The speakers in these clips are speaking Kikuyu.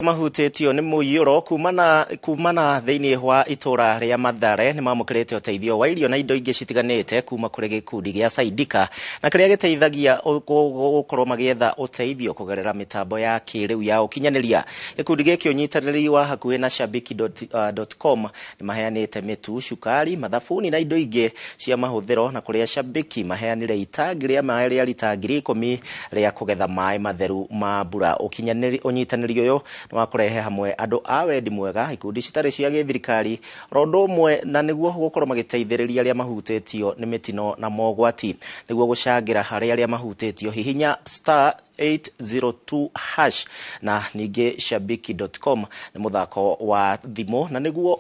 Arĩa mahutĩtio nĩ mũiyũro kumana thĩinĩ wa itũra rĩa Mathare nĩ mamũkĩrĩte ũteithio wa irio na indo ingĩ citiganĩte kuma kũrĩ gĩkundi gĩa Saidika, na kĩrĩa gĩteithagia gũkorwo magĩetha ũteithio kũgerera mĩtambo ya kĩrĩu ya ũkinyanĩria. Gĩkundi gĩkĩ, ũnyitanĩri wa hakuhĩ na shabiki.com, nĩ maheanĩte mĩtu, cukari, mathabuni na indo ingĩ cia mahũthĩro, na kũrĩa Shabiki maheanire itangi rĩa maĩ rĩa rita 10,000 rĩa kũgetha maĩ matheru ma mbura. Ũnyitanĩri ũyũ nĩ wa kũrehe hamwe andũ a wendi mwega, ikundi citarĩ cia gĩthirikari oro ũndũ ũmwe, na nĩguo gũkorwo magĩteithĩrĩria arĩa mahutĩtio nĩ mĩtino na mogwati. Nĩguo gũcangĩra harĩ arĩa mahutĩtio, hihinya *802# na ningĩ shabiki.com nĩ mũthako wa thimũ, na nĩguo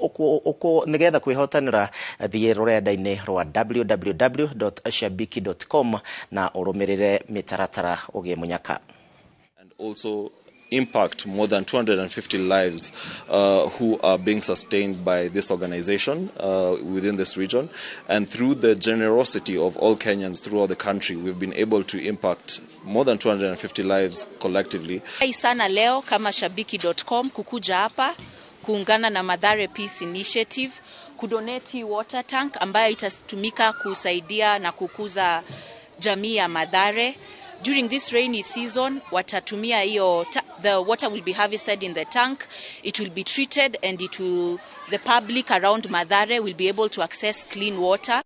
nĩgetha kwĩhotanĩra, thiĩ rũrenda-inĩ rwa www.shabiki.com na ũrũmĩrĩre mĩtaratara ũgĩe mũnyaka. And also impact more than 250 lives who are being sustained by this organization within this region. And through the generosity of all Kenyans throughout the country, we've been able to impact more than 250 lives collectively. Sana leo kama shabiki.com kukuja hapa kuungana na Mathare Peace Initiative kudonate water tank ambayo itatumika kusaidia na kukuza jamii ya Mathare. During this rainy season watatumia hiyo, the water will be harvested in the tank, it will be treated and it will the public around Mathare will be able to access clean water.